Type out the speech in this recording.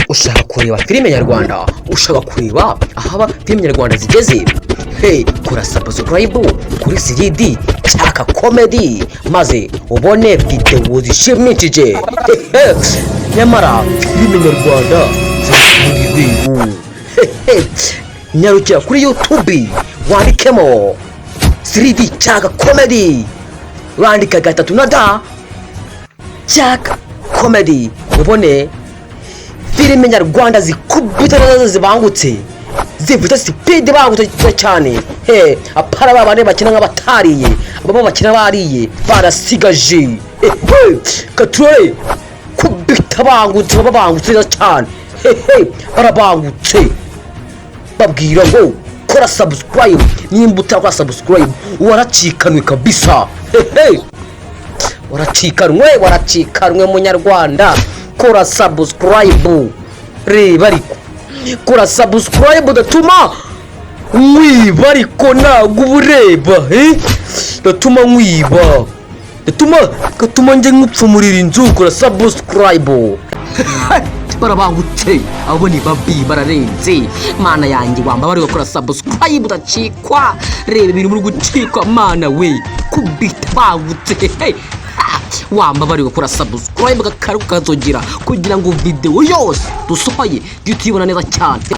Ushaka kureba filime nyarwanda? Ushaka kureba aho filime nyarwanda zigeze? Hey, kora subscribe kuri 3D Cyaka Comedy maze ubone videwo zishimishije. Hehe, nyamara filime nyarwanda ziri ku rundi rwego. Hehe, nyarukira kuri YouTube wandikemo 3D Cyaka Comedy, wandika gatatu na da Cyaka Comedy, ubone filime nyarwanda zikubita neza, zibangutse, zifite speed, bangutse cyane. He, apara ba bandi bakina nk'abatariye, abo bakina bariye barasigaje. Hehe, katurore kubita bangutse, baba bangutse neza cyane. Hehe, barabangutse. Babwira ngo kora subscribe. Nimba utakora subscribe, waracikanwe kabisa. Hehe, waracikanwe, waracikanwe munyarwanda. Kora subscribe. Reba ariko, kora subscribe udatuma nkwiba. Ariko ntabwo uba ureba, eh? Datuma nkwiba, datuma gatuma njye nkupfumurira inzu. Kora subscribe. Barabangutse, abo ni babi, bararenze. Mana yanjye, wamba bari gukora subscribe udacikwa. Reba ibintu muri gucikwa, mana we, kubita bangutse. Hey, ha, wamba bari gukora subscribe, gakaru kazogera kugira ngo video yose dusohoye tujye tuyibona neza cyane.